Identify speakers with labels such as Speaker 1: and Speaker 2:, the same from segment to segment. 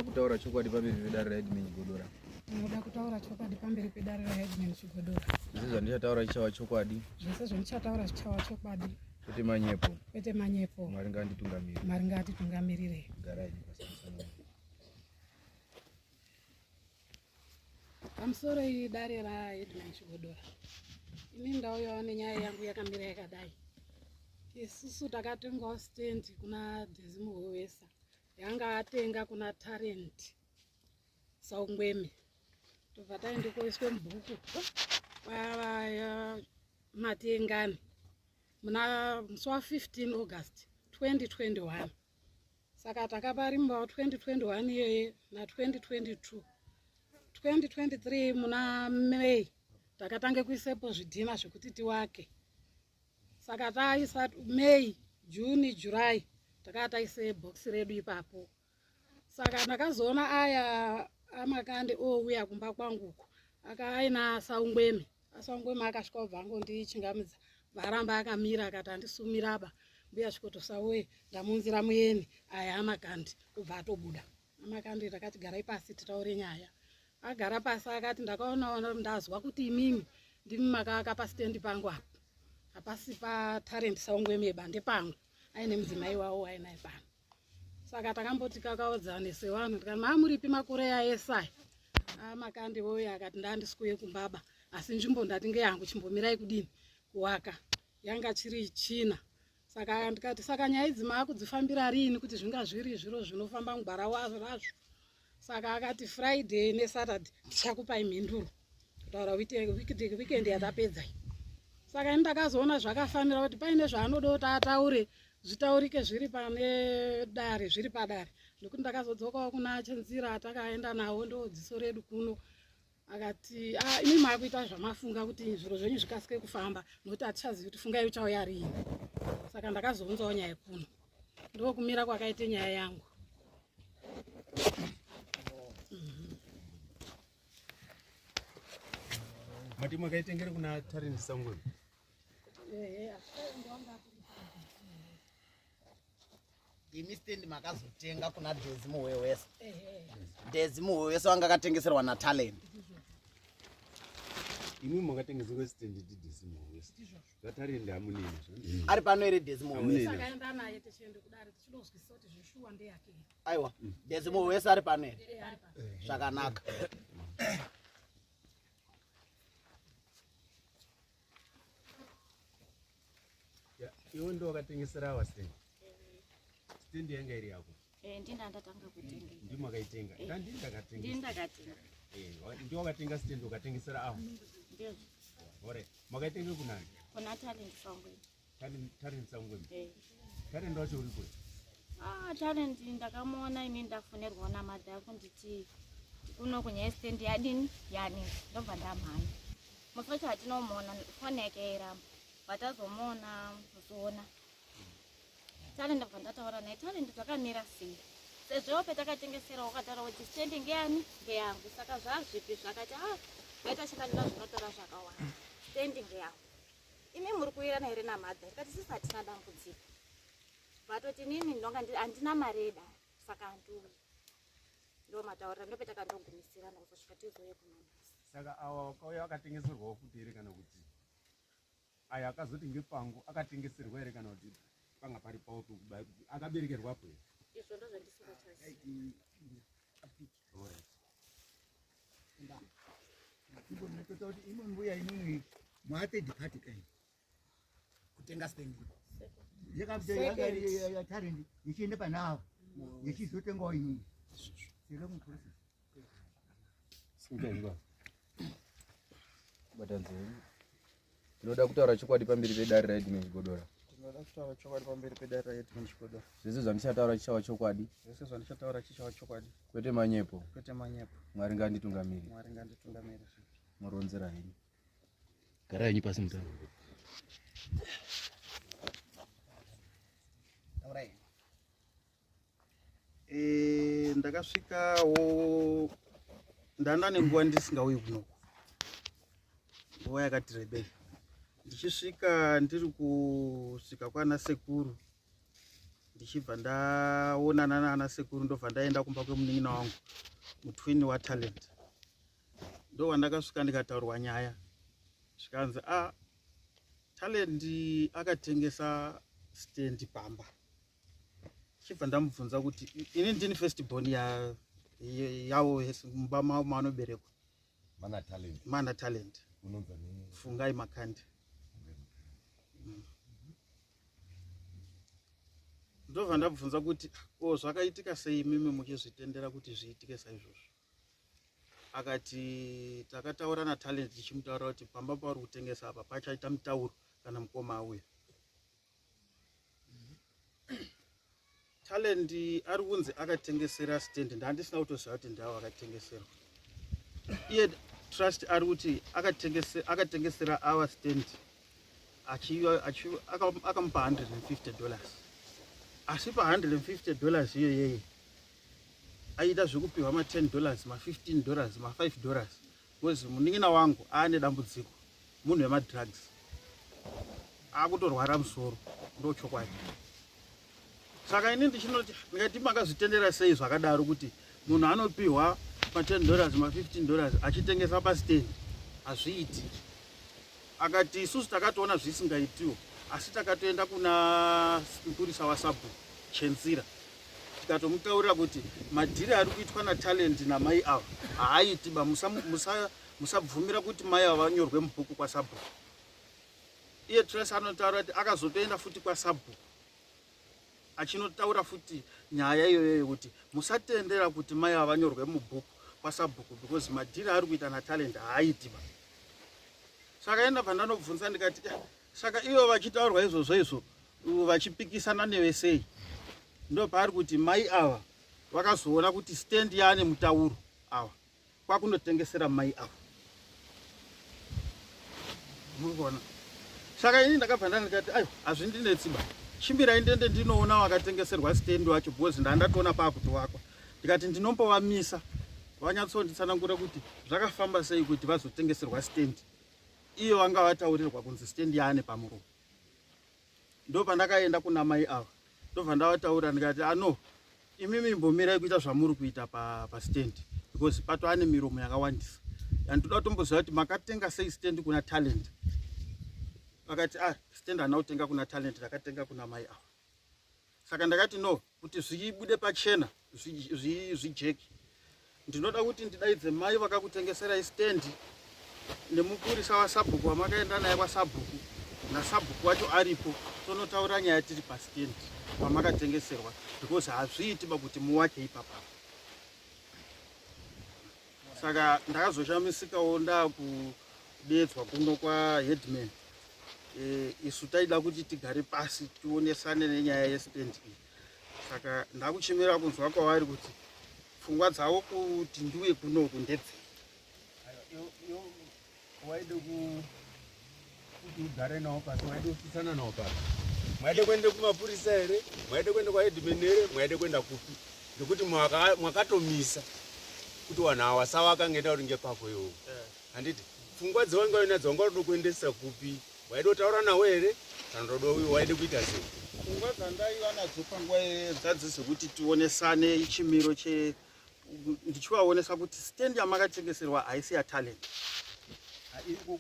Speaker 1: kutaura chokwadi pamberi pedare raHeadman Chigodora.
Speaker 2: Ndinoda kutaura chokwadi pamberi pedare raHeadman Chigodora.
Speaker 1: Zvese zvandichataura chichava chokwadi.
Speaker 2: Zvese zvandichataura zvichava chokwadi.
Speaker 1: Kwete manyepo.
Speaker 2: Kwete manyepo.
Speaker 1: Mwari ngaanditungamirire.
Speaker 2: Mwari ngaatitungamirire.
Speaker 1: Garai pasi.
Speaker 2: Pamusoro iyi dare raHeadman Chigodora. Ini ndauyawo nenyaya yangu yakamira yakadai. Isusu takatengawo stand kuna Dezi Muhowesa. Yanga atenga kuna Talent Saungweme. Tobva taenda koiswe mubhuku kwaMatengani muna musi wa 15 August 2021. Saka takaparimbawo 2021 iyeye na 2022. 2023 muna May takatange kuisepo zvidhina zvekuti tiwake. Saka taisa May, June, July takaa taise box redu ipapo. Saka ndakazoona aya amakande ouya kumba kwangu uku aina Saungweme. Saungweme akasvika obva angondichingamidza varamba akamira akati andisumiraba mbuya Chikoto Sawe ndamuunzira muyeni aya amakandi kubva atobuda. Amakandi takati garai pasi titaure nyaya. Agara pasi akati ndakaona ndazwa kuti imimi ndimi makaaka pasitendi pangu apa. Hapasi paTalent Saungweme bande pangu aine mudzimai wawo ainaye pano. Saka takamboti kakaodzane sevanhu tikati maamuripi makore aesai amakandi woyo akati ndandisikuye kumbaba asi nzvimbo ndati ngeyangu chimbomirai kudini kuwaka yanga chiri china. Saka ndikati saka nyaya idzi maakudzifambira riini kuti zvinga zviri zviro zvinofamba mugwara razvo. Saka akati Friday neSaturday ndichakupai mhinduro kutaura weekend yatapedza. Saka ini ndakazoona zvakafanira kuti paine zvaanoda kuti ataure zvitaurike zviri pane dare zviri padare nekuti ndakazodzokawo kuna Chenzira atakaenda nawo ndodziso redu kuno akati imi maakuita zvamafunga kuti zviro zvenyu zvikasike kufamba nokuti hatichazivi kuti fungai uchauya riini. Saka ndakazounzawo nyaya kuno ndokumira kwakaite nyaya yangu.
Speaker 3: Mati makaitengera kuna Talent Saungweme?
Speaker 4: Imi stand makazotenga kuna Dezi Muhwehwesa. Dezi Muhwehwesa wanga akatengeserwa naTalent.
Speaker 3: Imi makatengeserwa stand ndiDezi Muhwehwesa. ZvaTalent hamunini.
Speaker 4: Ari pano here Dezi Muhwehwesa?
Speaker 2: Takaenda naye tichienda kudare tichidozwisisa kuti zveshuwa ndeyake.
Speaker 4: Aiwa, Dezi Muhwehwesa ari pano here? Zvakanaka.
Speaker 3: Iwe ndo wakatengesera awa stand. Stand yanga iri yako.
Speaker 5: Ndina ndatanga kutenga.
Speaker 3: Ndimo wakaitenga. Ndini ndakatenga.
Speaker 5: Ndini ndakatenga.
Speaker 3: Ndiwo wakatenga stand ukatengesera awa.
Speaker 5: Ndizvo.
Speaker 3: Ore, makaitenga kunani?
Speaker 5: Kuna Talent Saungweme.
Speaker 3: Talent Saungweme. Talent wacho uri kuri?
Speaker 5: Talent ndakamuona ini ndafonerwa namadha kunditi kuno kunyaya stand yadini yani ndobva ndamhanya. Musi wacho hatinomuona foni yake yairamba. Vatazomuona zoona. Talent ndobva ndataura naye Talent zvakamira sei? Sezvo petakatengesera wakataura kuti stand ngeyani ngeyangu saka zvazvipi zvakati vaita chakandira zvinotora zvakawanda. Stand ngeyangu. Imi muri kuwirana here namadha? Tikati sisi hatina dambudziko. Vatoti nini ndonga handina mari yedare saka handiuyi. Ndo mataurira ndo petakandogumisirana kuzosvika tizouye kunonasi.
Speaker 3: Saka awa wakauya akatengeserwawo futi here kana kuti aya akazoti ngepangu akatengeserwa here kana kuti panga pari pawo pekuba akaberekerwapo here?
Speaker 5: Izvo ndo zvandisingachazivi.
Speaker 6: Kuti imwe mbuya imweni mwa third party kai
Speaker 4: kutenga stand
Speaker 6: yakabuda Talent ichienda panavo yechizotengawo inini. Sele process.
Speaker 1: Batanzeni. Tinoda kutaura chokwadi pamberi pedare raHeadman Chigodora.
Speaker 7: Tinoda kutaura chokwadi pamberi pedare raHeadman Chigodora.
Speaker 1: Zvese zvandichataura chichava chokwadi.
Speaker 7: Zvese zvandichataura chichava chokwadi.
Speaker 1: Kwete manyepo.
Speaker 7: Kwete manyepo.
Speaker 1: Mwari ngaanditungamirire.
Speaker 7: Mwari ngaanditungamirire.
Speaker 1: Muronzera henyu. Garai henyu pasi mutano.
Speaker 4: Taurai.
Speaker 7: Ndakasvikawo ndanda nenguva ndisingauyi kunoku. Nguva yakati rebei. Ndichisvika ndiri kusvika kwana sekuru. Ndichibva ndaonana naana sekuru, ndobva ndaenda kumba kwemunin'ina wangu, mutwini waTalent. Ndowandakasvika ndikataurwa nyaya, zvikanzi a Talent akatengesa stendi pamba. Chibva ndamubvunza kuti ini ndini first born yavo yese mumba mavo maanoberekwa.
Speaker 8: Mana Talent.
Speaker 7: Mana Talent.
Speaker 8: Unonzi ani?
Speaker 7: Fungai Makandi. Ndobva ndabvunza kuti ko zvakaitika sei imimi muchizvitendera kuti zviitike saizvozvo? Akati takataura naTalent tichimutaurira kuti pamba pauri kutengesa apa pachaita mutauro kana mukoma auya. Talent ari kunzi akatengesera stand, ndandisina kutoziva kuti ndavo akatengeserwa. Iye Trust ari kuti akatengesera our stand akamupa $150, asi pa$150 iyoyeye aita zvekupiwa ma$10, ma$15, ma$5, because munin'ina wangu aane dambudziko, munhu wemadrugs, akutorwara musoro, ndo chokwadi. Saka ini ndichinoti ndikati makazvitendera sei zvakadaro kuti munhu anopiwa ma$10, ma$15 achitengesa pastendi? Hazviiti. Akati isusu takatoona zvisingaitiwo, asi takatoenda kuna mupurisa wasabhuku Chenzira tikatomutaurira kuti madhiri ari kuitwa naTalent namai ava haaiti ba, musabvumira kuti mai ava vanyorwe mubhuku kwasabhuku. Iye Trace anotaura kuti akazotoenda futi kwasabhuku achinotaura futi nyaya iyoyo yekuti musatendera kuti mai ava vanyorwe mubhuku kwasabhuku because madhiri ari kuita naTalent haaiti ba. Saka enda bva ndanobvunza ndikati, "Saka ivo vachitaurwa izvozvo izvo vachipikisana newe sei?" Ndo paari kuti mai ava vakazoona kuti stand yaane mutauro ava kwakunotengesera mai ava, muri kuona. Saka ini ndakabva ndandikati aiwa, hazvindinetsi ba, chimbirai ndende ndinoona wakatengeserwa stand wacho, because ndandatoona paakutovakwa. Ndikati ndinombovamisa vanyatsonditsanangura kuti zvakafamba sei kuti vazotengeserwa stand iyo vanga vataurirwa kunzi stand yaane pamuromo. Ndo pandakaenda kuna mai ava, ndobva ndavataura ndikati, ano imimi imbomirai kuita zvamuri kuita pastand because pato ane miromo yakawandisa, and toda kutomboziva kuti makatenga sei stand kuna Talent. Vakati, ah, stand handina kutenga kuna Talent, ndakatenga kuna mai ava. Saka ndakati no, kuti zvibude pachena, zvijeki, ndinoda kuti ndidaidze mai vakakutengeserai stand nemupurisa wasabhuku wamakaenda naye kwasabhuku, nasabhuku wacho aripo, tonotaura nyaya tiri pastand pamakatengeserwa, because hazviiti ba kuti muwake ipapa. Saka ndakazoshamisikawo ndakudedzwa kuno kwaheadman. Isu taida kuti tigare pasi tionesane nenyaya yestand iyi. Saka ndakuchemera kunzwa kwavari kuti pfungwa dzavo kuti ndiuye kunoku ndedzei.
Speaker 3: Waide kuti ugare nawo pasi, waide kupikisana nawo pasi, mwaide kuenda kumapurisa here, mwaide kuenda kwaheadman here, mwaide kuenda kupi? Ngekuti mwakatomisa kuti vanhu ava vasawakangaenda kuti ngepako iwowo, handiti? Pfungwa dzawanga uinadzo wanga unoda kuendesa kupi? Waide kutaura nawo here kana toda waide kuita sei?
Speaker 7: Pfungwa dzandaiva nadzo panguva dzadzi dzekuti tionesane chimiro che ndichivaonesa kuti stand yamakatengeserwa haisi yaTalent.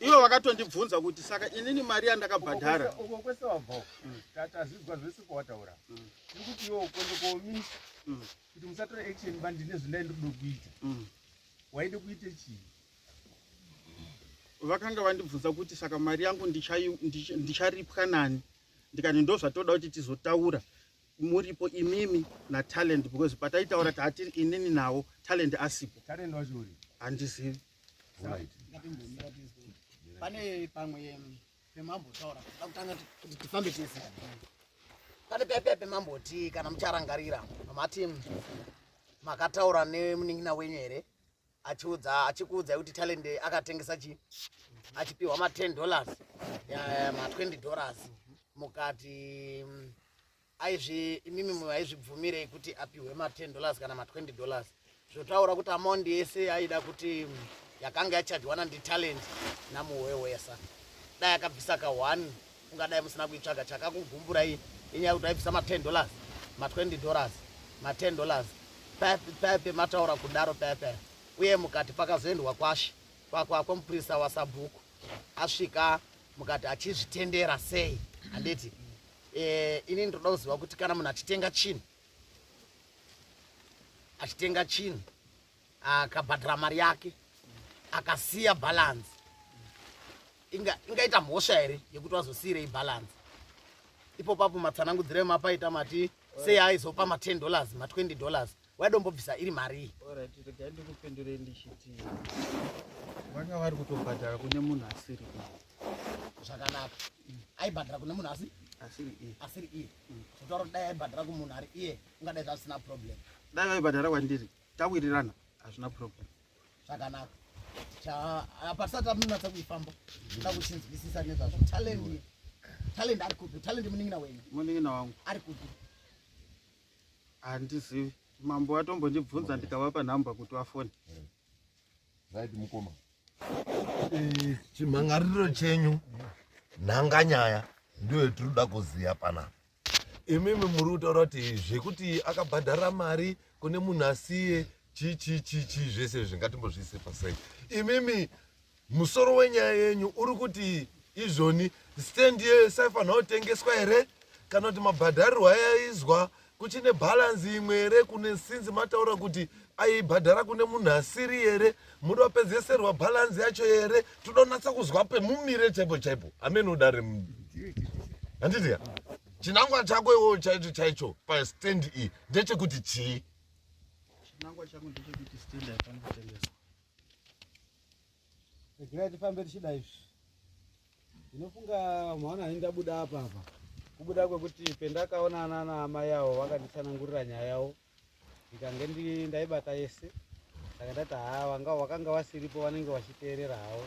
Speaker 7: Ivo vakatondibvunza kuti saka inini mari yandakabhadhara
Speaker 3: Uko kwese wabva tazvidzwa zvese pawataura. Tiri kuti iwo kuende koomisa kuti musatora action ba, ndine zvindai ndinoda kuita. Waide kuite chii?
Speaker 7: Vakanga vandibvunza kuti saka mari yangu ndicharipwa nani? Ndikati ndo zvatoda kuti tizotaura muripo imimi naTalent, because pataitaura taati inini nawo, Talent asipo.
Speaker 3: Talent wacho uri?
Speaker 7: Handizivi.
Speaker 4: Ngatimbomira tizwe. Pane pamwe pemambotaura, toda kutanga kuti tifambe tese. Pane pepe pemamboti, kana mucharangarira, mati makataura nemunin'ina wenyu here achiudza, achikuudzai kuti Talent akatengesa chi achipiwa ma$10, ma$20, mukati aizvi imimi aizvibvumirei kuti apiwe ma$10 kana ma$20? Zvotaura kuti amount yese aida kuti yakanga yachajwa nandiTalent namuhwehwesa, dai akabvisa ka1 ungadai musina kuitsvaga. Chakakugumburai inyaya yekuti aibvisa ma$10? ma20 dollars, ma10 dollars paya pemataura kudaro paya paya, uye mukati pakazoendwa kwashe kwamupurisa wasabhuku asvika mukati achizvitendera sei, handiti? Ini ndinoda kuziva kuti kana munhu achitenga chinhu, achitenga chinhu, akabhadhara mari yake, akasiya balance, ingaita mhosva here yekuti wazosiyirei balance ipo papo? Matsanangudziro emapaita mati sei aizopa ma10 dollars, ma20 dollars, waidombobvisa iri marii?
Speaker 7: Alright, regai ndikupindurei ndichiti vanga vari kutobhadhara kune munhu asiri iye.
Speaker 4: Zvakanaka, aibhadhara kune munhu asi
Speaker 7: asiri iye.
Speaker 4: Asiri iye. Zvotaura kuti dai aibhadhara kumunhu ari iye, ungadai zvasina problem.
Speaker 7: Dai vaibhadhara kwandiri, tawirirana, hazvina problem.
Speaker 4: Zvakanaka. Apa tisati tamunatsa kuifamba, ndoda kuchinzwisisa nezvazvo. Talent, Talent ari kupi? Talent munin'ina wenyu?
Speaker 7: Munin'ina wangu.
Speaker 4: Ari kupi?
Speaker 7: Handizivi mambo, vatombondibvunza ndikavapa nhamba kuti vafone.
Speaker 8: Right, mukoma. Chimhangariro chenyu, nhanganyaya ndiyo yetinoda kuziva panapa. Imimi muri kutaura kuti zvekuti akabhadhara mari kune munhu asiye, chii chii chii chii, zvese izvi ngatimbozviise pasai. Imimi musoro wenyaya yenyu uri kuti izvoni stand yesaifanira kutengeswa here, kana kuti mabhadharirwo ayaizwa, kuchine balance imwe here kune, since mataura kuti aibhadhara kune munhu asiri here, muri wapedzeserwa balance yacho here? Todonatsa kuzwa pemumire chaipo chaipo. Amene udare, handiti ka? Chinangwa chako iwowo chaicho chaicho pastand iyi ndechekuti chii?
Speaker 7: Chinangwa changu ndechekuti stand haifaniri kutengeswa.
Speaker 9: Regerai tifambe tichida izvi. Ndinofunga maona hani ndabuda apa apa. Kubuda kwekuti pendakaonana naamai avo, vakanditsanangurira nyaya yavo, ndikange ndaibata yese. Saka ndati haa, vanga vakanga vasiripo vanenge vachiteerera havo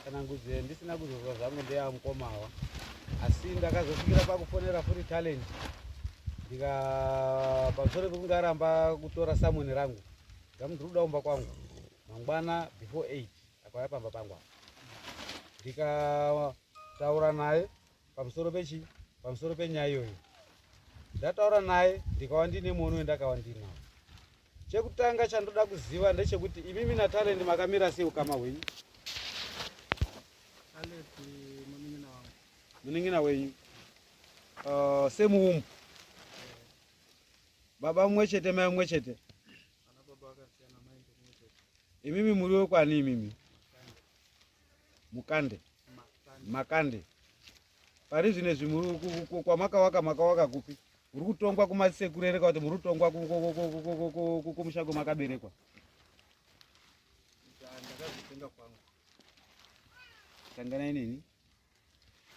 Speaker 9: tsanangudzo. Ndisina kuzozwa zvangu ndeyamukoma ava, asi ndakazosvikira pakufonera futi Talent, ndika pamusoro pekunge aramba kutora samoni rangu, ndamu ndiri kuda kumba kwangu mangwana before 8. Akauya pamba pangu apa, ndikataura naye pamusoro pechi pamusoro penyaya iyoyo. Ndataura naye, ndikava ndine muono wendakava ndinawo. Chekutanga chandoda kuziva ndechekuti imimi naTalent makamira sei, ukama hwenyu?
Speaker 7: Talent munin'ina wangu.
Speaker 9: Munin'ina wenyu, semuumbu, baba mumwe chete, mai mumwe chete?
Speaker 7: Ana baba vakasiyana, mai ndimumwe chete.
Speaker 9: Imimi muri wekwani imimi? Mukande? Makande. Pari zvino izvi muri kwamakawaka, makawaka kupi? Muri kutongwa kumasekuru here, kana kuti muri kutongwa kumusha kwemakaberekwa?
Speaker 7: Ndakazvitenga kwangu.
Speaker 9: Tanganai neni.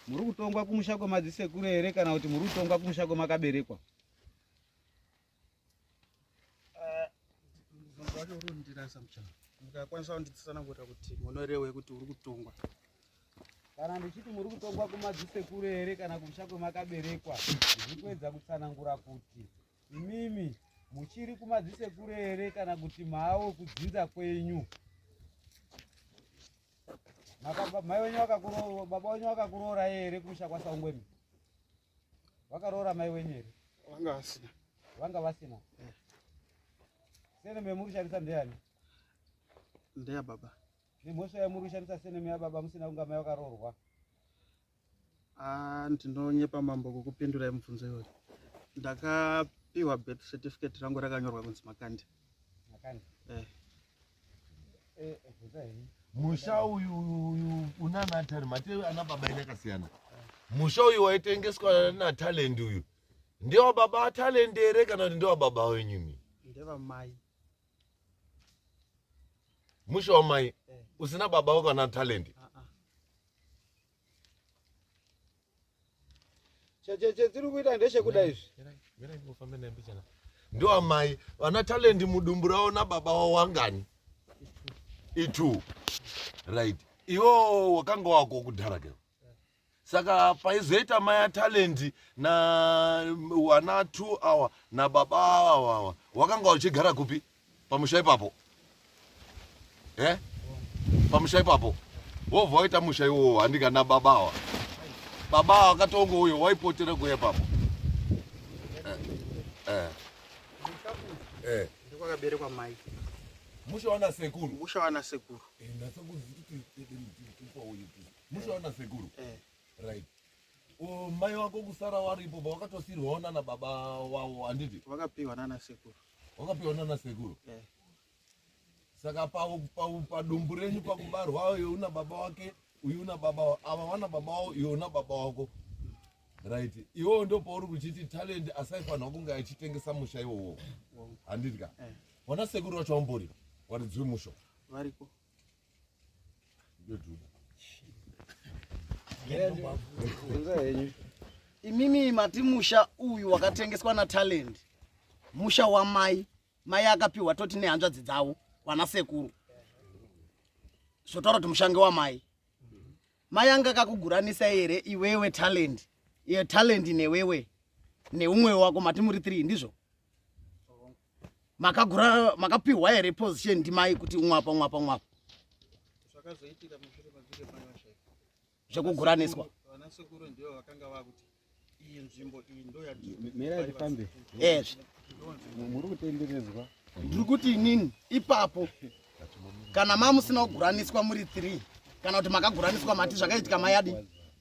Speaker 9: Muri kutongwa kumusha kwemadzisekuru here, kana kuti muri kutongwa kumusha kwemakaberekwa?
Speaker 7: Mubvunzo wacho uri kundirasa muchana. Mukakwanisa kunditsanangurira kuti munorevei kuti uri kutongwa.
Speaker 9: Kana ndichiti muri kutongwa kumadzisekuru here kana kumusha kwemakaberekwa, ndiri kuedza kutsanangura kuti imimi muchiri kumadzisekuru here, kana kuti maawo kudzinza kwenyu. Mai wenyu baba wenyu vakakuroora here kumusha kwaSaungwemi? Vakaroora mai wenyu here?
Speaker 7: Vanga vasina.
Speaker 9: Vanga vasina. Surname yamuri kushandisa ndeyani?
Speaker 7: Ndeya baba.
Speaker 9: Nemhosva yamuri kushandisa surname yababa musina kunga mai vakaroorwa?
Speaker 7: Ah, ndinonyepa mambo kukupindurai mubvunzo iyoyo. Ndakapiwa birth certificate rangu rakanyorwa kunzi Makandi.
Speaker 9: Makandi.
Speaker 7: Eh.
Speaker 9: Eh, bvunza henyu.
Speaker 8: Musha uyu uyu una natali mate ana baba ine akasiyana. Musha uyu waitengeswa naTalent uyu ndewa baba aTalent here, kana kuti ndewa baba wenyu mi?
Speaker 7: Ndevamai.
Speaker 8: Musha wamai
Speaker 7: Eh.
Speaker 8: usina baba wako kana Talent?
Speaker 7: Ah, ah.
Speaker 9: Chetiri kuita ndechekuda izvi.
Speaker 8: Ndewamai. Vana Talent mudumbu ravo nababa wavo wangani? Itu right. Iwo wakanga wako kudhara ke, saka paizoita mai aTalent na wana 2 hour nababa awawa, wakanga uchigara kupi pamusha ipapo? Pamusha ipapo wobva waita musha iwowo, handika? Nababa awa, baba awa akatongo uyo waipotera kuya ipapo. Eh. Eh.
Speaker 7: Ndokwakaberekwa mai.
Speaker 8: Musha wana sekuru.
Speaker 7: Musha wana sekuru.
Speaker 8: Eh, musha wana sekuru.
Speaker 7: Eh.
Speaker 8: Right. O, mai wako kusara waripo pawakatosirwawo nana baba wavo handiti?
Speaker 7: Vakapiwa nana sekuru.
Speaker 8: Wakapiwa nana sekuru.
Speaker 7: Eh.
Speaker 8: Saka padumbu renyu pakubarwa uyu una baba wake, uyu una baba ava vana baba wavo, iwe una baba wako. Right. Iwewo ndo pauri kuchiti Talent asaifanirwa kunge achitengesa musha iwowo. Handiti ka?
Speaker 7: Eh.
Speaker 8: Vana sekuru vacho vambori varidzi vemusha.
Speaker 7: Variko.
Speaker 8: Ndoduda.
Speaker 4: Imimi mati musha uyu wakatengeswa naTalent, musha wamai, mai akapiwa toti nehanzvadzi dzavo vana sekuru, zvotaura kuti mushange wamai. Mai anga akakuguranisa here iwewe Talent, iye Talent newewe neumwe wako, mati muri 3 ndizvo? Makagura makapiwa here position ndimai kuti umwe apa, umwe apa, umwe apa?
Speaker 7: Zvakazoitika mushure mekunge mai vashaika.
Speaker 4: Zvekuguraniswa.
Speaker 7: Vana sekuru ndivo vakanga vakuti iyi nzvimbo iyi ndo yati.
Speaker 9: Mirai tifambe.
Speaker 4: Ezvi.
Speaker 9: Muri kutenderedzwa.
Speaker 4: Ndiri kuti inini ipapo kana mamusina kuguraniswa muri 3 kana kuti makaguraniswa mati zvakaitika mai adi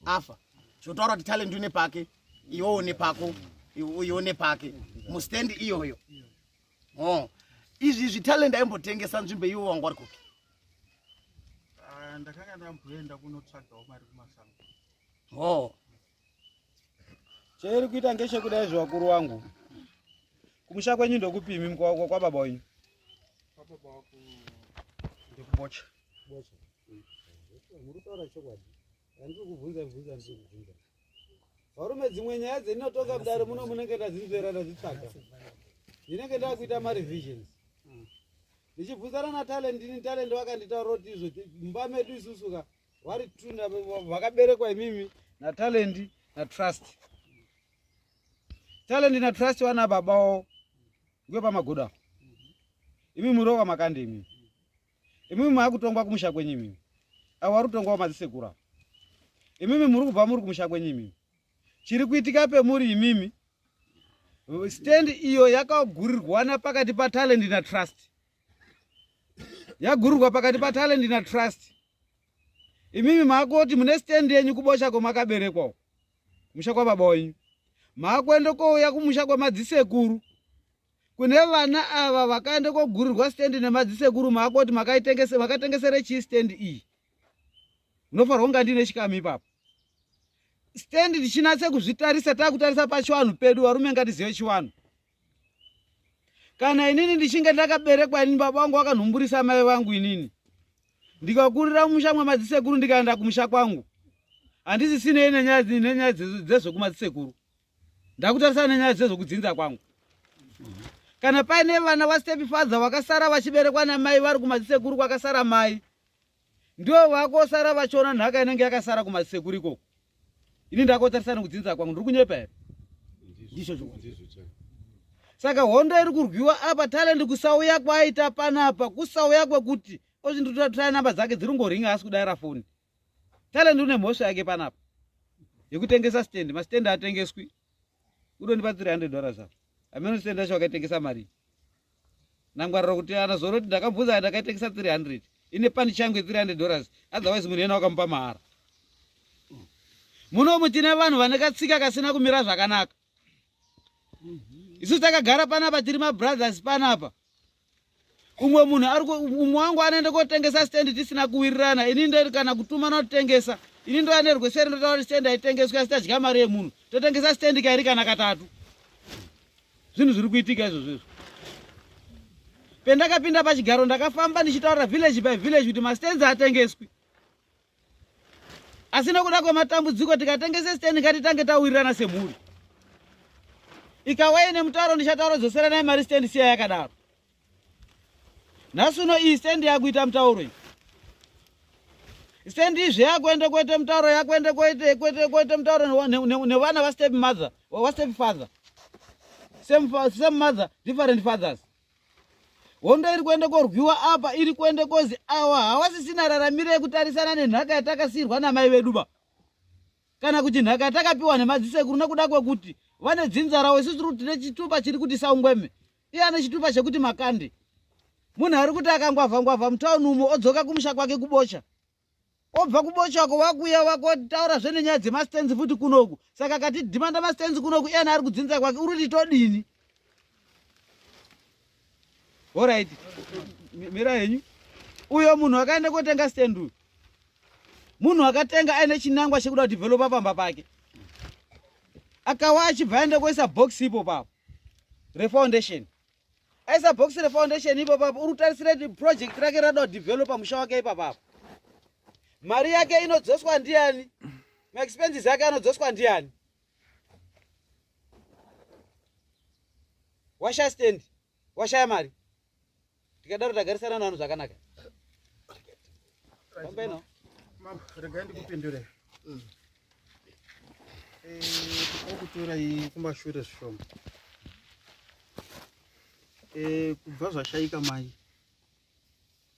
Speaker 4: afa, zvotaura kuti Talent une pake, iwe une pako, iwe une pake mustendi iyoyo. Oh. Izvi izvi Talent aimbotengesa nzvimbo iwe wangu wari kupi?
Speaker 7: Ah, ndakanga ndamboenda kunotsvagawo mari kumasango.
Speaker 4: Oh.
Speaker 9: Cheiri kuita ngechekudai zvakuru wangu. Kumusha kwenyu ndokupi imi kwa baba wenyu?
Speaker 7: Kwababa wako ndekubocha.
Speaker 9: Bocha. Muri kutaura chokwadi. Handiri kubvunza bvunza, ndiri kubvunza. Varume, dzimwe nyaya dzendinotonga mudare muno munenge ndadzinzvera, ndadzitsvaga. Ndinenge ndakuita marevisions. Ndichibvunzana naTalent, ini Talent vakanditaura kuti izvo mumba medu isusu ka vari two vakaberekwa imimi naTalent naTrust. Talent naTrust vana baba wavo ndiwe pamagodo apo. Imi muri wamakande imimi. Imimi maakutongwa kumusha kwenyu imimi. Avo vari kutongwa madzisekuru avo. Imimi muri kubva muri kumusha kwenyu imimi. Chiri kuitika pemuri imimi, stand iyo yakagurirwana pakati paTalent naTrust. Yagurirwa pakati paTalent naTrust. Imimi maakoti mune stand yenyu kubosha kwamakaberekwa, musha kwababa wenyu. Maakuenda kouya kumusha kwemadzisekuru kune vana ava vakaenda kogurirwa stand nemadzisekuru, maakoti makatengesere chii stand iyi? Munofanirwa kunga ndine chikamu ipapo. Stand tichinatse kuzvitarisa, takutarisa pachivanhu pedu, varume ngatizive chivanhu. Kana inini ndichinge ndakaberekwa inini, baba vangu vakanhumburisa mai vangu, inini ndikakurira mumusha mwemadzisekuru, ndikaenda kumusha kwangu, handisisinei nenyaya dzezvekumadzisekuru, ndakutarisana nenyaya dzezvekudzinza kwangu. Kana paine vana vastep father vakasara vachiberekwa namai vari kumadzisekuru kwakasara mai, ndivo vakosara vachiona nhaka inenge yakasara kumadzisekuru ikoko. Ini ndakotarisana nekudzinza kwangu. Ndiri kunyepa here?
Speaker 4: Ndizvo.
Speaker 9: Saka hondo iri kurwiwa apa, Talent kusauya kwaita panapa, kusauya kwekuti ozvinditotora namba dzake dziri ngoringa asi kudaira foni. Talent une mhosva yake panapa yekutengesa stand. Mastand atengeswi. Udondipa $300 apa. Hameno stand yacho wakaitengesa mari. Nangwarira kuti anazoroti ndakabvunza ndakaitengesa 300. Ine pani changu ye$300, otherwise munhu iyena wakamupa mahara. Munomu tine vanhu vane katsika kasina kumira zvakanaka. Isu takagara panapa tiri mabrothers panapa. Umwe munhu ari umwe wangu anoenda kotengesa stand tisina kuwirirana. Ini nderi kana kutuma notengesa. Ini ndo ane rweseri ndotaura kuti stand haitengeswi asi tadya mari yemunhu. Totengesa stand kairi kana katatu. Zvinhu zviri kuitika izvozvo izvo. Pendakapinda pachigaro ndakafamba ndichitaura village by village kuti mastands atengeswi. Asi nekuda kwematambudziko tikatengese stand ngatitange tawirirana semhuri. Ikawa ine mutauro ndichataura dzoseranai mari stand siya yakadaro. Nhasi uno iyi stand yakuita mutauro iyi. Stand izve yakuenda kuita mutauro, yakuenda kuita mutauro nevana vastep mother, vastep father. Same mother, different fathers. Hondo iri kuenda korwiwa apa iri kuenda kozi awa hawasisina raramiro yekutarisana nenhaka yatakasiyirwa namai vedu ba. Kana kuti nhaka yatakapiwa nemadzisekuru nekuda kwekuti
Speaker 10: Vane dzinza ravo, isu tiri kuti tine chitupa chiri kuti Saungweme. Iye ane chitupa chekuti Makande. Munhu ari kuti akangwavha ngwavha mutauni umo odzoka kumusha kwake kuBocha. Obva kuBocha uko wakuya wakotaura zve nenyaya dzemastands futi kunoku. Saka akati dhimanda mastands kunoku iye ari kudzinza kwake uri kuti todini? Alright. Mira henyu. Uyo munhu akaenda kotenga stand uyu. Munhu akatenga aine chinangwa chekuda kudevelopa pamba pake. Akawa achibva aenda koisa box ipo papo refoundation. Aisa box refoundation ipo papo uri kutarisira kuti project rake rada kudevelopa musha wake ipapo apo. Mari yake inodzoswa ndiani? Maexpenses yake anodzoswa ndiani? Washaya stand, washaya mari. Tikadaro tagarisana navanhu zvakanaka. Fambai nawo.
Speaker 7: Mambo, regai ndikupindure. Okutorai kumashure zvishoma. Kubva zvashaika mai.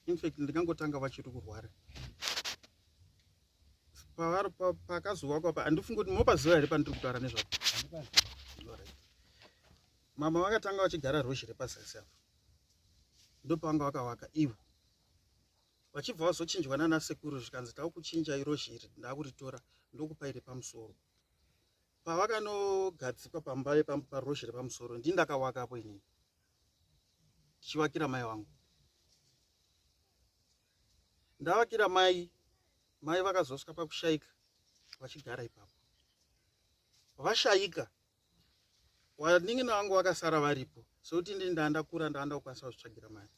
Speaker 7: In fact ndikangotanga vachiri kurwara. Pavari pakazovakwa pa handifungi kuti mopaziva here pandiri kutaura nezvapo. Alright. Mama vakatanga vachigara rozhe repazasi apa. Ndopavanga vakavaka ivo. Vachibva vazochinjwa nana sekuru zvikanzi takuchinjai rozhe iri ndakuritora ndokupai repamusoro. Pavakanogadzikwa pamba parozhe repamusoro ndini ndakawakapo inini. Ndichivakira mai vangu. Ndavakira mai, mai vakazosvika pakushaika vachigara ipapo. Vashaika vanin'ina vangu vakasara varipo sekuti ndini ndandakura ndanda kukwanisa kuzvitsvagira mari.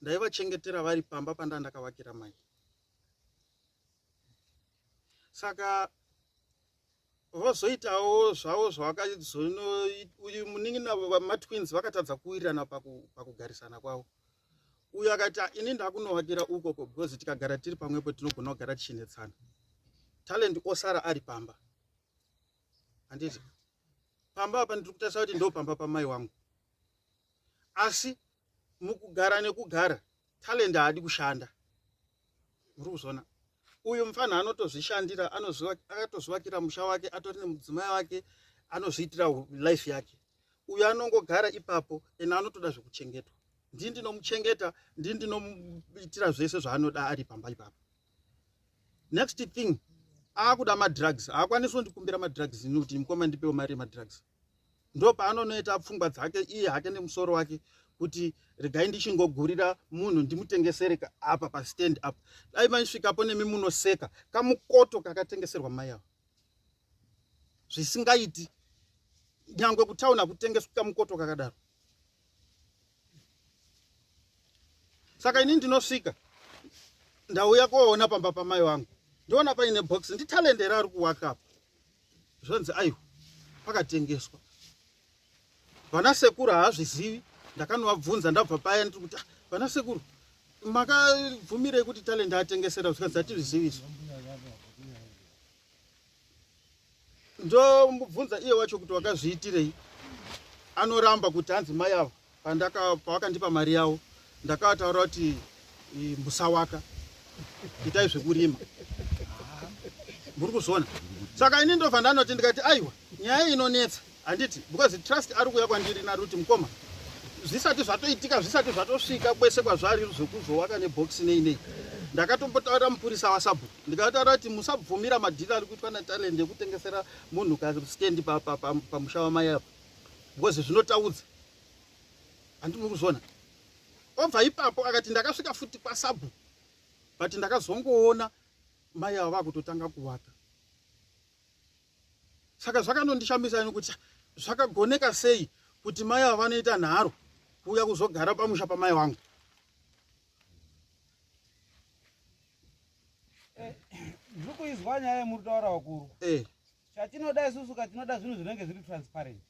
Speaker 7: Ndaivachengetera vari pamba panda ndakavakira mai. Saka vozoitawo zvavo zvavakazono uyu munin'ina matwins vakatadza kuwirirana pakugarisana kwavo. Uyu akati ini ndakunovakira ukoko because tikagara tiri pamwepo tinogona kugara tichinetsana. Talent osara ari pamba. Handiti pamba apa ndiri kutarisa kuti ndo pamba pamai wangu. Asi mukugara nekugara Talent haadi kushanda. Muri kuzviona? Uyu mufana anotozvishandira, akatozvivakira musha wake, atori nemudzimai wake, anozviitira life yake. Uyu anongogara ipapo and anotoda zvekuchengetwa. Ndini ndinomuchengeta, ndini ndinomuitira zvese zvaanoda ari pamba ipapo. Next thing, aakuda madrugs, haakwanisi kundikumbira madrugs ini kuti mukoma ndipewo mari yemadrugs. Ndo paanonoita pfungwa dzake iye hake nemusoro wake kuti regai ndichingogurira munhu ndimutengesere apa pastand up. Dai maisvikapo nemi munoseka kamukoto kakatengeserwa mai ava. Zvisingaiti nyangwe kutauna kutengeswa kamukoto kakadaro. Saka ini ndinosvika ndauya koona pamba pamai vangu, ndoona paine box, ndiTalent here ari kuwaka apa? Zvonzi aiwa pakatengeswa. Vana sekuru haazvizivi, ndakanovabvunza ndabva paya ndiri kuti vana sekuru makabvumirei kuti Talent atengesera, zvikanzi hatizvizivi isu. Ndomubvunza iye wacho kuti wakazviitirei, anoramba kuti hanzi mai ava pavakandipa mari yavo ndakavataura kuti musawaka, itai zvekurima. Muri kuzviona? Saka ini ndobva ndanoti ndikati aiwa nyaya inonetsa handiti, because Trust ari kuuya kwandiri nari kuti mukoma zvisati zvatoitika, zvisati zvatosvika kwese kwazvari zvekuzowaka nebox nei nei. Ndakatombotaurira mupurisa wasabhuku, ndikataura kuti musabvumira madhiri ari kuitwa naTalent ekutengesera munhu kastendi pamusha wamai apa because zvinotaudza. Handiti muri kuzviona? Obva ipapo akati ndakasvika futi kwasabhuku but ndakazongoona mai ava vakutotanga kuvaka. Saka zvakanondishamisa ini kuti zvakagoneka sei kuti mai ava vanoita nharo kuuya kuzogara pamusha pamai vangu.
Speaker 10: Ndiri kuizwa nyaya yemuri kutaura vakuru. Chatinoda isusu katinoda zvinhu zvinenge zviri transparent.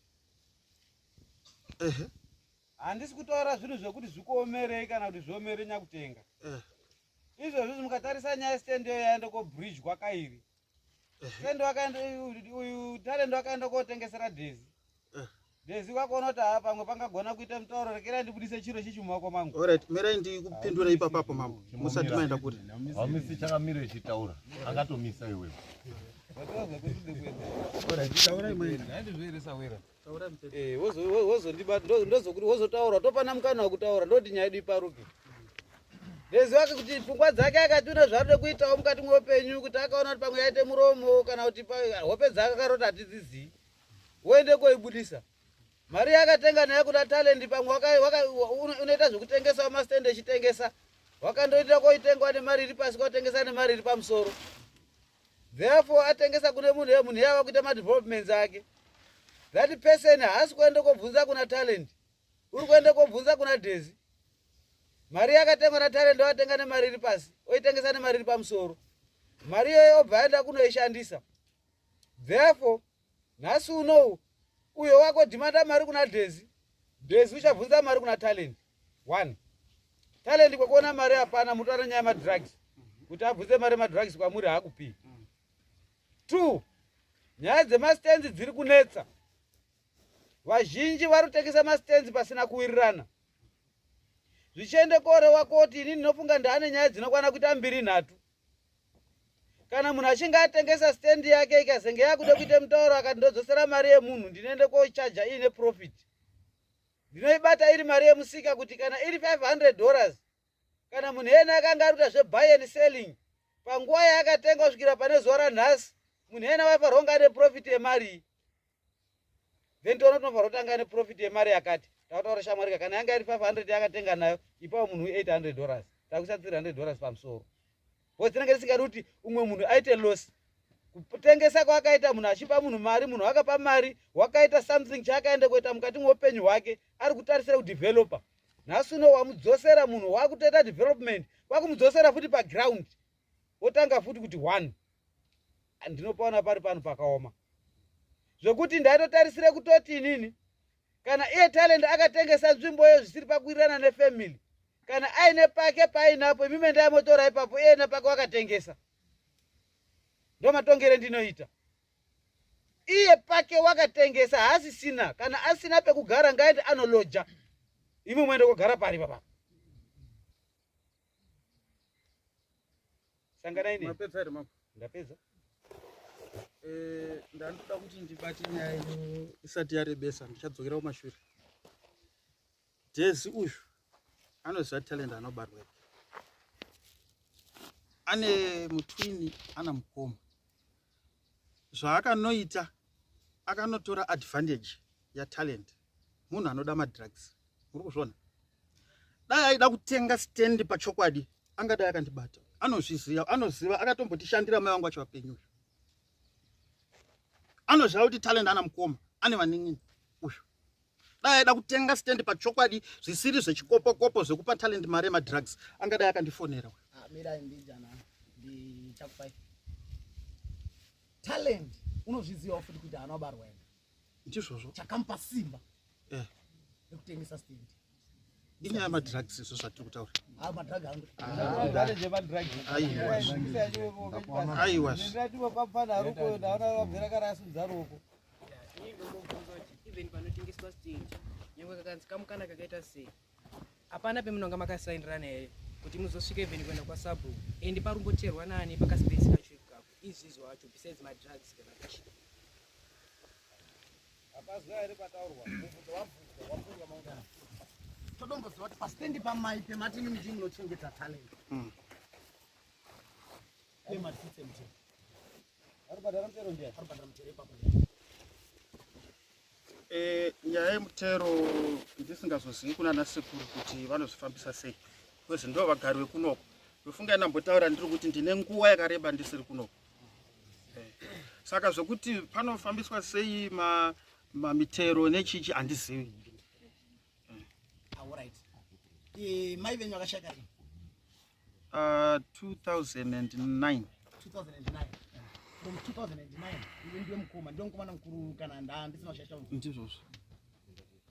Speaker 10: Handisi kutaura zvinhu zvekuti zvikuomerei kana kuti zviomere nyakutenga. Izvozvi mukatarisa nyaya stand iyo yaenda kobridge kairi. Stand wakaenda uyu Talent wakaenda kotengesera Daisy. Daisy wakaona kuti haa pamwe pangagona kuita mutauro, rekerai ndibudise chiro chichi mumaoko mangu.
Speaker 7: Alright, mirai ndikupindure ipapo mambo. Musati maenda kure.
Speaker 8: Hamisi chakamira ichitaura. Angatomisa iwewe.
Speaker 10: Eh, wozondibata wozotaura topana mukana wekutaura ndoti nyaya yedu iparuke. Ndezi wake kuti pfungwa dzake akati une zvaarikuda kuitawo mukati mweupenyu kuti akaona kuti pamwe yaite muromo kana kuti hope dzake akarota hatidzizii woende koibudisa mari yakatenga nayo kuda talent pamwe unoita zvekutengesa wamastand echitengesa wakandoita koitengwa nemari iri pasi kwatengesa nemari iri pamusoro therefore atengesa kune munhu iye munhu iye ava kuita madevelopments ake that person haasi kuenda kobvunza kuna talent uri kuenda kobvunza kuna Daisy mari yakatengwa natalent oatenga nemari iri pasi oitengesa nemari iri pamusoro mari iyoyo obva aenda kunoishandisa therefore nhasi unowu uyo wako dhimanda mari kuna Daisy Daisy uchabvunza mari kuna talent one talent kwekuona mari hapana mutaura nyaya yemadrugs kuti abvunze mari yemadrugs kwamuri haakupii two nyaya dzemastands dziri kunetsa vazhinji vari kutengesa mastands pasina kuwirirana zvichiende korewa koti ini ndinofunga ndaane nyaya dzinokwana kuita mbiri nhatu kana munhu achinge atengesa stand yake ikazenge yakuda kuita mutauro akati ndodzosera mari yemunhu ndinoende kochaja iine profit ndinoibata iri mari yemusika kuti kana iri 500 dollars kana munhu iyena akanga ari kuita zvebuy and selling panguva yaakatenga kusvikira pane zuva ranhasi munhu iyena waifanirwa kunge ane profit yemari iyi then toona tinofanirwa kutanga ane profit yemari yakati takutaura shamwarika kana yanga iri 500 yakatenga nayo ipawo munhu 800 dollars takuisa 300 dollars pamusoro because tinenge tisingadi kuti umwe munhu aite loss kutengesa kwaakaita munhu achipa munhu mari munhu akapa mari wakaita something chaakaenda kuita mukati mweupenyu hwake ari kutarisira kudevelopa nhasi uno wamudzosera munhu wakutoita development kwakumudzosera futi paground wotanga futi kuti one ndinopaona pari pano pakaoma zvekuti ndaitotarisire kutoti inini kana iye talent akatengesa nzvimbo iyo zvisiri pakuwirirana nefamily kana aine pake paainapo imime ndaimotora ipapo iye nepake wakatengesa ndomatongere ndinoita iye pake wakatengesa haasisina kana asina pekugara ngaende anoloja imwe muende kogara pari papa sanganai ne
Speaker 7: mapedza here mambo
Speaker 10: ndapedza
Speaker 7: eh ndandoda kuti ndibate nyaya yenyu isati yarebesa ndichadzokera kumashure Jezi uyu anoziva talent anobarwa ane mutwini ana mukoma zvaakanoita akanotora advantage yatalent munhu anoda madrugs muri kuzviona dai aida kutenga stand pachokwadi angadai akandibata anozviziva anoziva akatombotishandira mai vangu vacho vapenyu uyu anoziva kuti talent ana mukoma ane vanin'ina uyu dai aida kutenga stand pachokwadi zvisiri zvechikopokopo zvekupa talent mari yemadrugs angadai akandifonera uyu
Speaker 4: ah, mirai mbijana ndichakupai talent unozvizivawo futi kuti haana kubarwa ega
Speaker 7: ndizvozvo
Speaker 4: chakamupa simba
Speaker 7: eh.
Speaker 4: rekutengesa stand
Speaker 7: inyaya yemadrugs izvo zvatiri kutaura
Speaker 4: ah, madrug angu
Speaker 7: aiwa
Speaker 11: even panotengeswa stand nyangwe kakanzi kamukana kakaita sei hapana pemunonga makasaindirana here kuti muzosvika even kuenda kwasabhuku and parumboterwa nani pakaspace kacho ikako izvizvo acho besides madrugs kana kuchi
Speaker 10: hapazwa here pataurwa
Speaker 4: mubvunzo wabvunzwa wabvunzwa maungana todomboziva kuti pastendi pamai pematini miti munochengeta talent pematitse mutero
Speaker 10: arikubhadhara mutero ndiani
Speaker 4: arikubhadhara mutero ipapo ndiani
Speaker 7: Eh, nyaya yemutero ndisingazozivi kunana sekuru kuti vanozvifambisa sei because ndo vagari vekunoko ndofunga ndambotaura ndiri kuti ndine nguva yakareba ndisiri kunoko eh, saka zvekuti panofambiswa sei mamitero nechichi handizivi
Speaker 4: ah, eh, mai venyu vakashaka rini
Speaker 7: 2009
Speaker 4: 2009 from 2009 iwe ndiwe mukoma ndiwe mukomana mukuru kana nda ndisina kushaisha
Speaker 7: ndizvozvo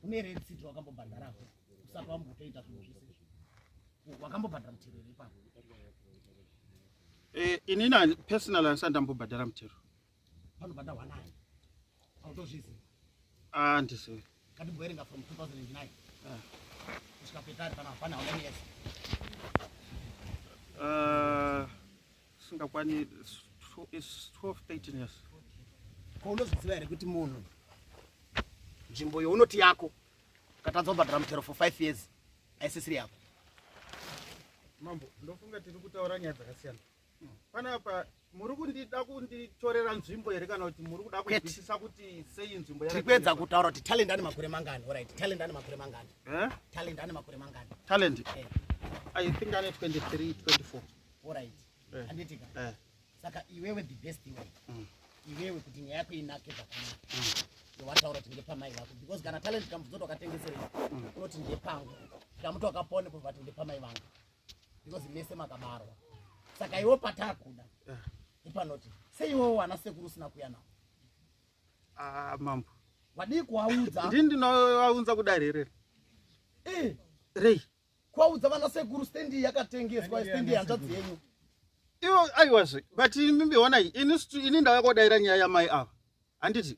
Speaker 4: une receipt wakambobhadharapo usati wambotoita zvinhu zvese izvi wakambobhadhara mutero here ipapo
Speaker 7: eh, inini personal handisati ndambobhadhara mutero
Speaker 4: panobhadharwa nani autozviziva
Speaker 7: ah ndizivi
Speaker 4: ngatimboerenga from 2009 kusvika petari pana hapana how many years
Speaker 7: singakwani It's 12 13 years.
Speaker 4: Ko unozviziva here kuti munhu nzvimbo younoti yako ukatadza kubhadhara mutero for 5 years haisisiri yako?
Speaker 7: Mambo, ndofunga tiri kutaura nyaya dzakasiyana panapa. Muri kundida kunditorera nzvimbo here, kana kuti muri kuda
Speaker 4: Kwete.
Speaker 7: kunzwisisa kuti sei nzvimbo
Speaker 4: Tiri kuedza kutaura kuti Talent ane makore mangani. Alright, Talent ane makore mangani?
Speaker 7: Eh?
Speaker 4: Talent ane makore mangani?
Speaker 7: Talent?
Speaker 4: Eh.
Speaker 7: I think ane 23, 24.
Speaker 4: Alright.
Speaker 7: Eh.
Speaker 4: Handitika?
Speaker 7: Eh.
Speaker 4: Saka iwewe, the best way, iwewe kuti nyaya yako inake zvakanaka, wataura kuti ndepamai vako, because kana Talent kamubvunza kuti wakatengeserei, unoti ndepangu. Tikamuti wakapone kuti ndepamai vangu, because mese makabarwa. Saka iwe patakuda ipanoti seiwewo wana sekuru usina kuya navo?
Speaker 7: Ah, mambo.
Speaker 4: Wadii kuvaudza?
Speaker 7: Ndini ndinovaunza kudare here?
Speaker 4: Eh.
Speaker 7: Rei?
Speaker 4: Kuvaudza vana sekuru stendi yakatengeswa, stendi yehanzvadzi yenyu.
Speaker 7: Iwo aiwazve, but imimbi ini ini ndauya kodaira nyaya yamai ava, handiti?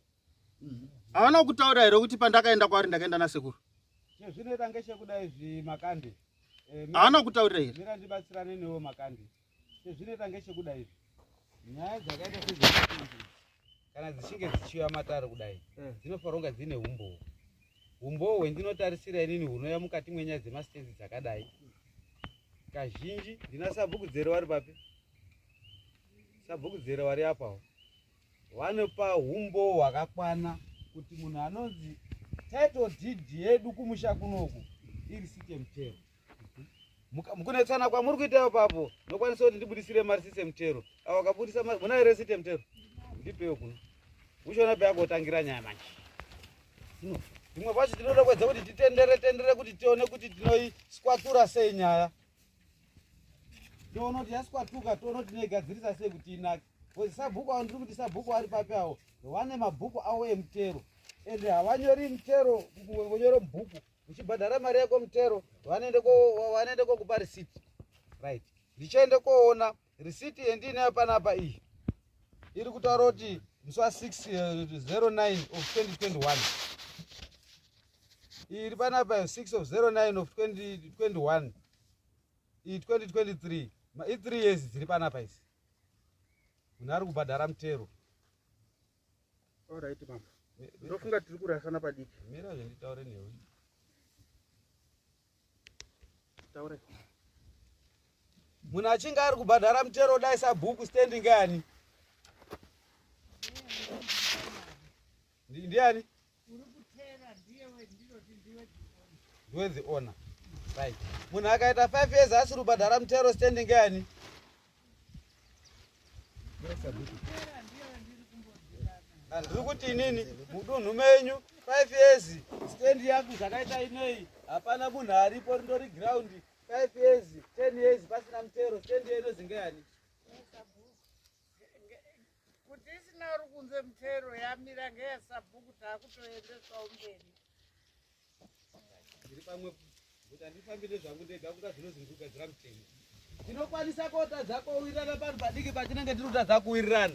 Speaker 7: Havana kutaura here kuti pandakaenda kwaari ndakaenda nasekuru?
Speaker 9: Chezvinoita ngechekudai izvi, Makande.
Speaker 7: Haana kutaurira here?
Speaker 9: Mira ndibatsirane newo, Makande. Chezvinoita ngechekudai izvi, nyaya dzakaita sedzemastendi kana dzichinge dzichiuya matare kudai, dzinofanira kunge dzine umbowo. Umbowo hwendinotarisira inini hunouya mukati mwenyaya dzemastendi dzakadai, kazhinji ndina sabhuku Dzere vari papi? Sabhuku Dzere vari apawo, vanopa umbowo hwakakwana kuti munhu anonzi title deed yedu kumusha kunoku iri site mutero. Mukunetsana kwamuri kuita ipapo, nokwanisa kuti ndibudisire marisiti emutero avo akabudisa. Muna here risiti emutero? Ndipewo kuno uchiona peakotangira nyaya manje. Zvimwe pacho tinoda kuedza kuti titendere tendere kuti tione kuti tinoiswatura sei nyaya, toona kuti yaswatuka, toona kuti tinoigadzirisa sei kuti inake, because sabhuku avo, ndiri kuti sabhuku ari papi avo, vane mabhuku avo emutero, ende havanyori mutero kunyore mubhuku. Uchibhadhara mari yako mutero, vanoende kokupa risiti, right? Ndichaende koona risiti yendinayo panapa. Iyi iri kutaura kuti musi wa6 09 of 2021. Iyi iri panapa 6 of 09 of 2021, iyi 2023, i3 years dziri panapa idzi, munhu ari kubhadhara mutero.
Speaker 7: Alright mambo, ndofunga tiri kurasana padiki.
Speaker 9: Mira zvenditaure newe.
Speaker 7: Taure.
Speaker 9: Munhu achinge ari kubhadhara mutero, dai sabhuku, standing ngani? Ndiani? Ndiwe the owner, right? Munhu akaita 5 years asiri kubhadhara mutero, standing ngani? Ndiri kuti inini mudunhu menyu 5 years stand yangu zvakaita inei, hapana munhu aripo, rindori ground, 5 years, 10 years pasina mutero, stand iyo ngeyani?
Speaker 12: Kuti isina uri kunze mutero yamira ngeyasabhuku, taakutoendesawo mberi.
Speaker 9: Ndiri pamwe kuti handifambire zvangu ndega, kunga zvinozi ndikugadzira mutemo. Tinokwanisa kotadza kuwirirana panhu padiki patinenge tiri kutadza kuwirirana.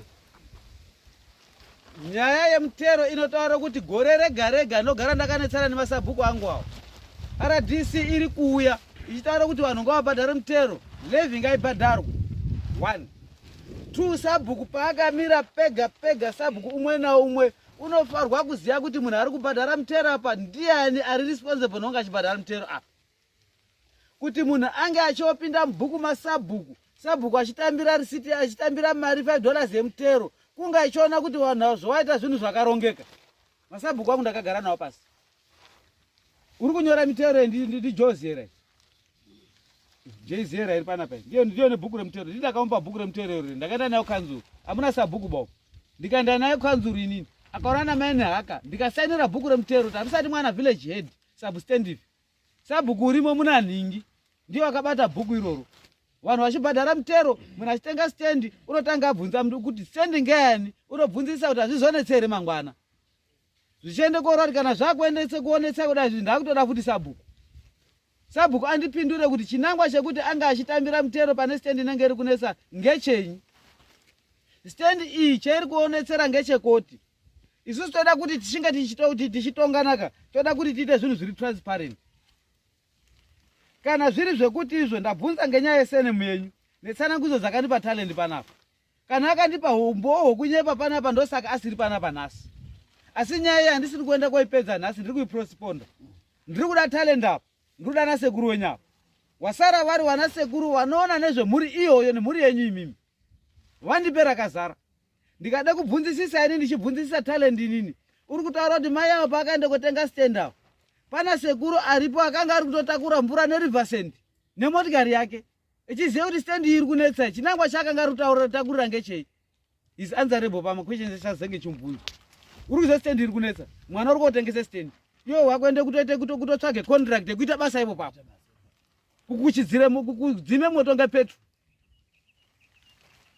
Speaker 9: Nyaya yemutero inotaura kuti gore rega rega ndogara ndakanetsana nemasabhuku angu awo. RDC iri kuuya ichitaura kuti vanhu ngavabhadhare mutero, levy ngaibhadharwe. One, two, sabhuku paakamira pega pega, sabhuku umwe naumwe unofanirwa kuziva kuti munhu ari kubhadhara mutero apa ndiani, ari responsible nonge achibhadhara mutero apa. Kuti munhu ange achiopinda mubhuku masabhuku, sabhuku achitambira risiti, achitambira mari $5 yemutero, kunge achiona kuti vanhu ava zvowaita zvinhu zvakarongeka. Masabhuku angu ndakagara nawo pasi. Uri kunyora mitero ndijozera, jezera iri panapa, ndiyo ndiyo nebhuku remutero. Ndii ndakamupa bhuku remutero iri, ndakaenda nayo kanzuru. Hamuna sabhuku babo, ndikaenda nayo kanzuru inini, akaona namai nehaka, ndikasainira bhuku remutero kuti hamusati mwana village head substantive sabhuku urimo muna nhingi, ndiyo akabata bhuku iroro. Vanhu vachibhadhara mutero, munhu achitenga stendi unotanga abvunza munhu kuti stendi ngeyani, unobvunzisa kuti hazvizonetse here mangwana. Zvichiende kuora kuti kana zvakuendese kuonetsa kudai zvinhu, ndakutoda futi sabhuku. Sabhuku andipindure kuti chinangwa chekuti anga achitambira mutero pane stendi inenge iri kunetsa ngechenyi? Stendi iyi chairi kuonetsera ngechekoti isusu toda kuti tichinge tichitonganaka, toda kuti tiite zvinhu zviri transparent. Kana zviri zvekuti izvo ndabvunza ngenyaya yesurname yenyu netsanangudzo dzakandipa Talent panapa.
Speaker 10: Kana akandipa umbowo hwekunyepa panapa ndosaka asiri panapa nhasi. Asi nyaya iyi handisiri kuenda koipedza nhasi, ndiri kuiprosiponda. Ndiri kuda talent apa, ndiri kuda nasekuru wenyu apa. Wasara vari wana sekuru vanoona nezvemhuri iyoyo nemhuri yenyu imimi. Vandipe rakazara. Ndikada kubvunzisisa ini ndichibvunzisisa talent inini. Uri kutaura kuti mai avo paakaenda kotenga stand avo. Pana sekuru aripo akanga ari kutotakura mvura neriver sand nemotikari yake. Ichiziva kuti stand iyi iri kunetsa, chinangwa chaakanga ari kutakurira ngechei? Is answerable pama questions echazenge chimubvunzo. Uri kuziva stand iri kunetsa, mwana uri kotengesa stand. Iwe wakuende kutoite kutotsvage contract yekuita basa ipo papo. Kukuchidzire kudzime moto ngepetro.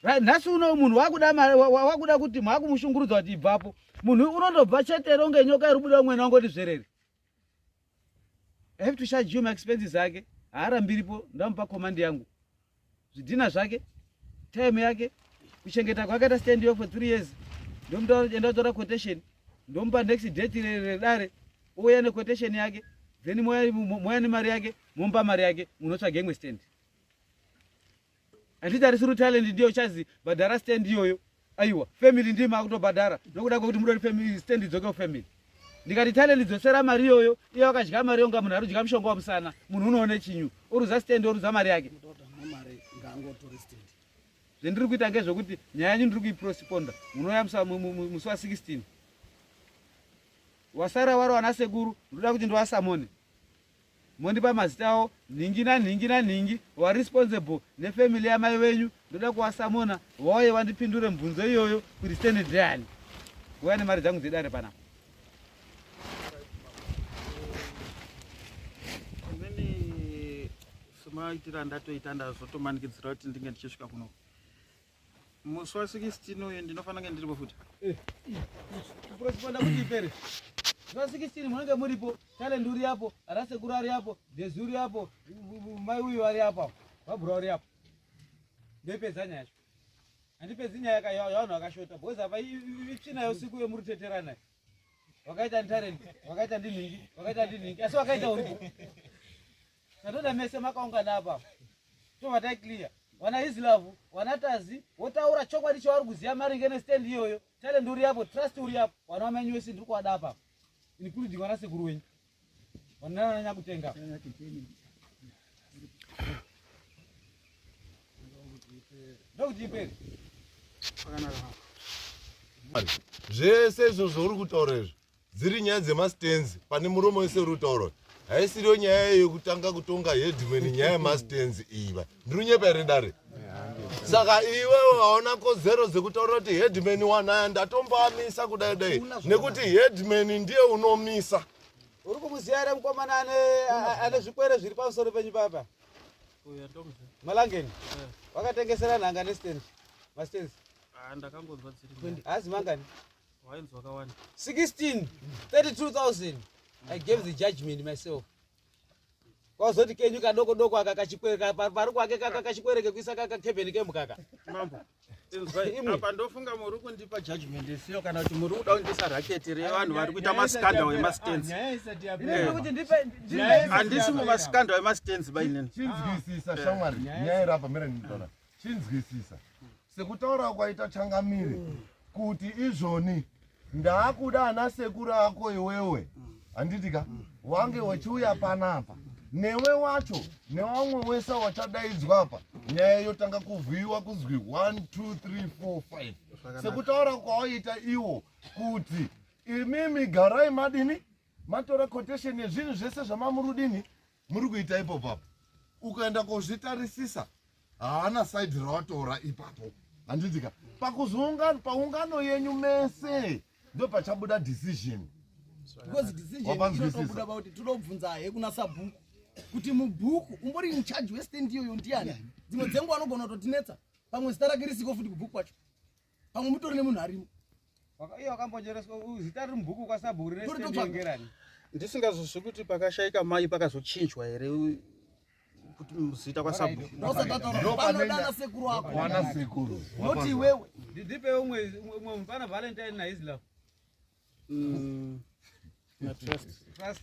Speaker 10: Right, nhasi uno munhu wakuda wakuda kuti makumushungurudza kuti ibvapo. Munhu unondobva chete ronge nyoka iri kubuda umweni wangoti zverere. I have to charge you my expenses ake. Haarambiripo, ndamupa command yangu. Zvidhina zvake, time yake, kuchengeta kwakaita stand yo for 3 years. Ndomuta enda kutora quotation, ndomupa next date redare, ouya nequotation yake, then moya nemari yake, momupa mari yake, munotsvaga imwe stand. Handitarisiri talent ndiyo chazi bhadhara stand iyoyo. Aiwa, family ndiyo makutobhadhara nokuda kwekuti muda kuti family stand idzoke kufamily. Ndikati talent dzosera mari iyoyo, iye wakadya mari yonga munhu arikudya mushonga wamusana, munhu unoone chinyu, oruza stand oruza mari yake. Zvendiri kuita ngezvekuti nyaya yenyu ndiri kuiprosiponda, munouya musi wa 16. Wasara wari wana sekuru, ndoda kuti ndiwasamone. Mondipa mazita avo, nhingi nanhingi nanhingi, wa responsible nefamily yamai venyu, ndoda kuwasamona, vauye vandipindure mubvunzo iyoyo kuti stand ndeyani. Uya nemari dzangu dzedare panapa.
Speaker 7: Inini semaitiro andatoita ndazotomanikidzira kuti ndinge ndichisvika kuno. Musi wa 16 uyu ndinofanira kunge ndiripo futi.
Speaker 10: Kuprosiponda kuti ipere. Musi wa 16 munenge muripo, talent uri apo, rasekuru ari apo, Dezi uri apo, mai uyu ari apo, Babura uri apo. Ndoipedza nyaya yacho. Handipedzi nyaya yavanhu vakashota because apa itsvina yeusiku yemuri kuteterana. Wakaita nditalent, wakaita ndinhingi, wakaita ndinhingi, asi wakaita uripo. Tatoda mese makaungana apa. Tobva tai clear. Wana his love, wana tazi, wotaura chokwadi chavari kuziva maringe nestand iyoyo. Talent uri apo, trust uri apo. Wana wamenyu wese ndiri kuwada apa. Including wana sekuru wenyu. Wana nyakutenga. Ndokuti ipere.
Speaker 8: Zvese izvo zvauri kutaura izvo dziri nyaya dzemastands pane muromo wese uri kutaura. Haisiriyo nyaya yekutanga kutonga headman, nyaya yemastands iyi ba. Ndiri kunyepa here dare? Saka iwewe hauna kodzero dzekutaura kuti headman wanaya ndatomboamisa kudai dai, nekuti headman ndiye unomisa.
Speaker 10: Uri kumuziva here mukomana ane zvikwere zviri pamusoro penyu papa? Malangeni. Wakatengesera nhanga nestand. Mastands.
Speaker 7: Ndakangonzwa dziri.
Speaker 10: Hazi mangani?
Speaker 7: Wainzwa wakawanda.
Speaker 10: 16 32,000. I gave the judgment myself. Kwazoti kenyu kadoko doko aka kachikwere pari kwake kaka kachikwere kekuisa kaka kebheni kemukaka.
Speaker 7: Mambo. Inzwai, apa ndofunga muri kundipa judgment isiyo kana kuti muri kuda kundisa raketi revanhu vari kuita maskandal emastands. Handisi mumaskandal emastands bainini.
Speaker 8: Chinzwisisa shamwari, nyaya iri apa mira ndinotaura. Chinzwisisa. Sekutaura kwaita changamire kuti izvoni ndaakuda ana sekuru ako iwewe. Handiti ka? Wange wachiuya panapa. Newe wacho nevamwe wese wachadaidzwa apa nyaya yotanga kuvhiyiwa kuzwi 1 2 3 4 5 sekutaura kwawaita iwo kuti imimi garai madini matora quotation yezvinhu zvese zvamamurudini muri kuita ipo papo. Ukaenda kozvitarisisa haana side rawatora ipapo. Handiti ka? Pakuzoungana paungano yenyu mese ndo pachabuda decision.
Speaker 13: Because decision
Speaker 8: Wapanzwisisa.
Speaker 13: inotobuda pakuti tinobvunza he kuna sabhuku kuti mubhuku umbori in charge westand iyoyo ndiani. Dzimwe dzenguva anogona kutotinetsa, pamwe zita rake risiko futi kubhuku kwacho, pamwe mutori nemunhu arimo.
Speaker 10: Iye wakambonyoreswa zita riri mubhuku kwasabhuku rine
Speaker 13: Tori
Speaker 10: stand
Speaker 13: totsvaga.
Speaker 10: yengerani.
Speaker 7: Ndisingazozvi kuti pakashaika mai pakazochinjwa here kuti zita kwasabhuku.
Speaker 13: Panoda sekuru ako.
Speaker 8: Wana sekuru.
Speaker 13: Not iwewe.
Speaker 10: Ndipe umwe umwe mupana Valentine na Islam.
Speaker 7: Na trust.
Speaker 10: Trust.